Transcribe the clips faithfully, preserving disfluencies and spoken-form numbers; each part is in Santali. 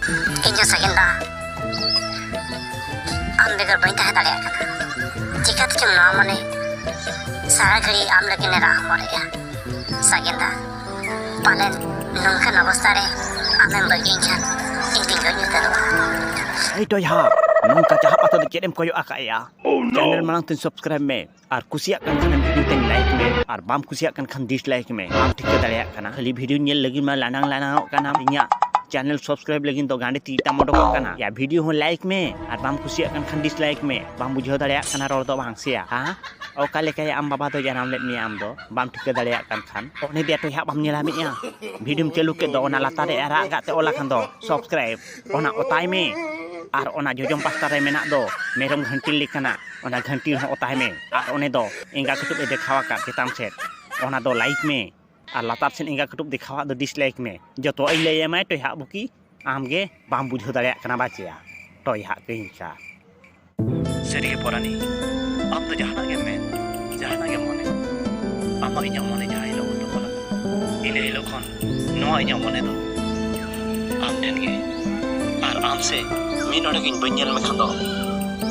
ᱤᱧ ᱦᱚᱸ ᱥᱟᱜᱮᱱ ᱫᱟ, ᱟᱢ ᱵᱮᱜᱚᱨ ᱵᱟᱹᱧ ᱛᱟᱦᱮᱸ ᱫᱟᱲᱮᱭᱟᱜ ᱠᱟᱱᱟ᱾ ᱪᱤᱠᱟᱹᱛᱮᱪᱚᱝ ᱱᱚᱣᱟ ᱢᱚᱱᱮ ᱥᱟᱨᱟ ᱜᱷᱟᱹᱲᱤ ᱟᱢ ᱞᱟᱹᱜᱤᱫ ᱮ ᱨᱟᱜ ᱦᱚᱢᱚᱨᱮᱜᱼᱟ᱾ ᱥᱟᱜᱮᱱ ᱫᱟ, ᱯᱟᱞᱮᱱ ᱱᱚᱝᱠᱟᱱ ᱚᱵᱚᱥᱛᱟ ᱨᱮ ᱟᱢᱮᱢ ᱵᱟᱹᱜᱤᱭᱟᱹᱧ ᱠᱷᱟᱱ ᱤᱧ ᱫᱩᱧ ᱜᱚᱡ ᱩᱛᱟᱹᱨᱚᱜᱼᱟ᱾ ᱮᱭ ᱴᱚᱭᱦᱟ, ᱱᱚᱝᱠᱟ ᱪᱟᱦᱟᱵ ᱠᱟᱛᱮ ᱫᱚ ᱪᱮᱫ ᱮᱢ ᱠᱚᱭᱚᱜ ᱟᱠᱟᱫᱼᱟ? ᱪᱮᱱᱮᱞ ᱢᱟᱲᱟᱝ ᱛᱮ ᱥᱟᱵᱥᱠᱨᱟᱭᱤᱵ ᱢᱮ ᱟᱨ ᱠᱩᱥᱤᱭᱟᱜ ᱠᱟᱱ ᱠᱷᱟᱱᱮᱢ ᱵᱷᱤᱰᱤᱭᱳ ᱛᱮᱧ ᱞᱟᱭᱤᱠ ᱢᱮ ᱟᱨ ᱵᱟᱢ ᱠᱩᱥᱤᱭᱟᱜ ᱠᱟᱱ ᱠᱷᱟᱱ ᱰᱤᱥᱞᱟᱭᱤᱠ ᱢᱮ᱾ ᱵᱟᱢ ᱴᱷᱤᱠᱟᱹ ᱫᱟᱲᱮᱭᱟᱜ ᱠᱟᱱᱟ, ᱠᱷᱟᱹᱞᱤ ᱵᱷᱤᱰᱤᱭᱳ ᱧᱮᱞ ᱞᱟᱹᱜᱤᱫ ᱢᱟ ᱞᱟᱱᱟᱝ ᱞᱟᱱᱟᱝᱚᱜ ᱠᱟᱱᱟᱢ᱾ ᱤᱧᱟᱹᱜ ᱪᱮᱱᱮᱞ ᱥᱟᱵᱥᱠᱨᱟᱭᱤᱵ ᱞᱟᱹᱜᱤᱫ ᱫᱚ ᱜᱟᱸᱰᱮ ᱛᱤ ᱛᱟᱢ ᱚᱰᱚᱠᱚᱜ ᱠᱟᱱᱟ᱾ ᱭᱟ, ᱵᱷᱤᱰᱤᱭᱳ ᱦᱚᱸ ᱞᱟᱭᱤᱠ ᱢᱮ ᱟᱨ ᱵᱟᱢ ᱠᱩᱥᱤᱭᱟᱜ ᱠᱟᱱ ᱠᱷᱟᱱ ᱰᱤᱥᱞᱟᱭᱤᱠ ᱢᱮ᱾ ᱵᱟᱢ ᱵᱩᱡᱷᱟᱹᱣ ᱫᱟᱲᱮᱭᱟᱜ ᱠᱟᱱᱟ ᱨᱚᱲ ᱫᱚ ᱵᱟᱝ ᱥᱮᱭᱟ, ᱦᱮᱸ? ᱚᱠᱟ ᱞᱮᱠᱟᱭ ᱟᱢ ᱵᱟᱵᱟ ᱫᱚ ᱡᱟᱱᱟᱢ ᱞᱮᱫ ᱢᱮᱭᱟ ᱟᱢ ᱫᱚ? ᱵᱟᱢ ᱴᱷᱤᱠᱟᱹ ᱫᱟᱲᱮᱭᱟᱜ ᱠᱟᱱ ᱠᱷᱟᱱ, ᱚᱱᱮ ᱫᱮ ᱴᱚᱭᱦᱟᱜ ᱵᱟᱢ ᱧᱮᱞᱟ ᱢᱮᱫᱼᱟ? ᱵᱷᱤᱰᱤᱭᱳᱢ ᱪᱟᱹᱞᱩ ᱠᱮᱫ ᱫᱚ, ᱚᱱᱟ ᱞᱟᱛᱟᱨ ᱨᱮ ᱟᱨᱟᱜ ᱟᱜ ᱛᱮ ᱚᱞ ᱟᱠᱟᱱ ᱫᱚ ᱥᱟᱵᱥᱠᱨᱟᱭᱤᱵ, ᱚᱱᱟ ᱚᱛᱟᱭ ᱢᱮ᱾ ᱟᱨ ᱚᱱᱟ ᱡᱚᱡᱚᱢ ᱯᱟᱥᱴᱟ ᱨᱮ ᱢᱮᱱᱟᱜ ᱫᱚ ᱢᱮᱨᱚᱢ ᱜᱷᱟᱱᱴᱤ ᱞᱮᱠᱟᱱᱟᱜ, ᱚᱱᱟ ᱜᱷᱟᱱᱴᱤ ᱨᱮᱦᱚᱸ ᱚᱛᱟᱭ ᱢᱮ᱾ ᱟᱨ ᱚᱱᱮ ᱫᱚ ᱮᱸᱜᱟ ᱠᱟᱹᱴᱩᱵ ᱮ ᱫᱮᱠᱷᱟᱣ ᱟᱠᱟᱫ ᱪᱮᱛᱟᱱ ᱥᱮᱫ, ᱚᱱᱟ ᱫᱚ ᱞᱟᱭᱤᱠ ᱢᱮ᱾ ᱟᱨ ᱞᱟᱛᱟᱨ ᱥᱮᱫ ᱮᱸᱜᱟ ᱠᱟᱹᱴᱩᱵ ᱫᱮᱠᱷᱟᱣᱟᱜ ᱫᱚ ᱰᱤᱥᱞᱟᱭᱤᱠ ᱢᱮ᱾ ᱡᱚᱛᱚᱣᱟᱜ ᱤᱧ ᱞᱟᱹᱭ ᱟᱢᱟ ᱴᱚᱭᱦᱟᱜ ᱵᱩᱠᱤ, ᱟᱢ ᱜᱮ ᱵᱟᱢ ᱵᱩᱡᱷᱟᱹᱣ ᱫᱟᱲᱮᱭᱟᱜ ᱠᱟᱱᱟ ᱵᱟᱪᱮᱭᱟ, ᱴᱚᱭᱦᱟᱜ ᱠᱟᱹᱦᱤᱸᱠᱟ᱾ ᱥᱟᱹᱨᱤ ᱜᱮ ᱯᱚᱨᱟᱱᱤ, ᱟᱢ ᱫᱚ ᱡᱟᱦᱟᱱᱟᱜ ᱜᱮᱢ ᱢᱮᱱ, ᱡᱟᱦᱟᱱᱟᱜ ᱜᱮᱢ ᱢᱚᱱᱮ, ᱟᱢᱟᱜ ᱤᱧᱟᱹᱜ ᱢᱚᱱᱮ ᱡᱟᱦᱟᱸ ᱦᱤᱞᱳᱜ ᱠᱷᱚᱱ ᱫᱚᱦᱚ ᱞᱮᱱᱟ, ᱤᱱᱟᱹ ᱦᱤᱞᱳᱜ ᱠᱷᱚᱱ ᱱᱚᱣᱟ ᱤᱧᱟᱹᱜ ᱢᱚᱱᱮ ᱫᱚ ᱟᱢ ᱴᱷᱮᱱ ᱜᱮ᱾ ᱟᱨ ᱟᱢ ᱥᱮ ᱢᱤᱫ ᱰᱚᱸᱰᱮᱠ ᱤᱧ ᱵᱟᱹᱧ ᱧᱮᱞ ᱢᱮᱠᱷᱟᱱ ᱫᱚ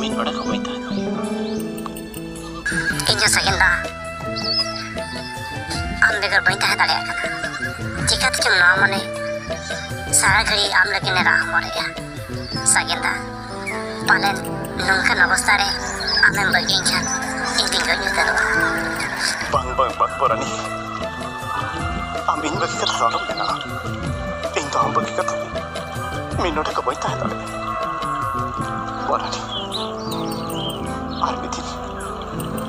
ᱢᱤᱫ ᱰᱚᱸᱰᱮᱠ ᱦᱚᱸ ᱵᱟᱹᱧ ᱛᱟᱦᱮᱸ ᱫᱟᱲᱮᱭᱟᱜᱼᱟ᱾ ᱤᱧ ᱦᱚᱸ ᱥᱟᱜᱮᱱ ᱫᱟ, ᱟᱢ ᱵᱮᱜᱚᱨ ᱵᱟᱹᱧ ᱛᱟᱦᱮᱸ ᱫᱟᱲᱮᱭᱟᱜ ᱠᱟᱱᱟ᱾ ᱪᱤᱠᱟᱹᱛᱮᱪᱚᱝ ᱱᱚᱣᱟ ᱢᱚᱱᱮ ᱥᱟᱨᱟ ᱜᱷᱟᱹᱲᱤ ᱟᱢ ᱞᱟᱹᱜᱤᱫ ᱮ ᱨᱟᱜ ᱦᱚᱢᱚᱨᱮᱜᱼᱟ᱾ ᱥᱟᱜᱮᱱ ᱫᱟ, ᱯᱟᱞᱮᱱ ᱱᱚᱝᱠᱟᱱ ᱚᱵᱚᱥᱛᱟ ᱨᱮ ᱟᱢᱮᱢ ᱵᱟᱹᱜᱤᱭᱟᱹᱧ ᱠᱷᱟᱱ ᱤᱧ ᱫᱩᱧ ᱜᱚᱡ ᱩᱛᱟᱹᱨᱚᱜᱼᱟ᱾ ᱵᱟᱝ, ᱵᱟᱝ, ᱵᱟᱝ, ᱯᱚᱨᱟᱱᱤ, ᱟᱢ ᱤᱧ ᱵᱟᱹᱜᱤ ᱠᱟᱛᱮ ᱫᱚ ᱟᱞᱚᱢ ᱢᱮᱱᱟ᱾ ᱤᱧ ᱫᱚ ᱟᱢ ᱵᱟᱹᱜᱤ ᱠᱟᱛᱮ ᱢᱤᱫ ᱰᱚᱸᱰᱮᱠ ᱦᱚᱸ ᱵᱟᱹᱧ ᱛᱟᱦᱮᱸ ᱫᱟᱲᱮᱭᱟᱜᱼᱟ᱾ ᱯᱚᱨᱟᱱᱤ, ᱟᱨ ᱢᱤᱫ ᱫᱤᱱ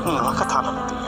ᱱᱚᱣᱟ ᱠᱟᱛᱷᱟ ᱟᱞᱚᱢ ᱢᱮᱛᱟᱹᱧᱟ᱾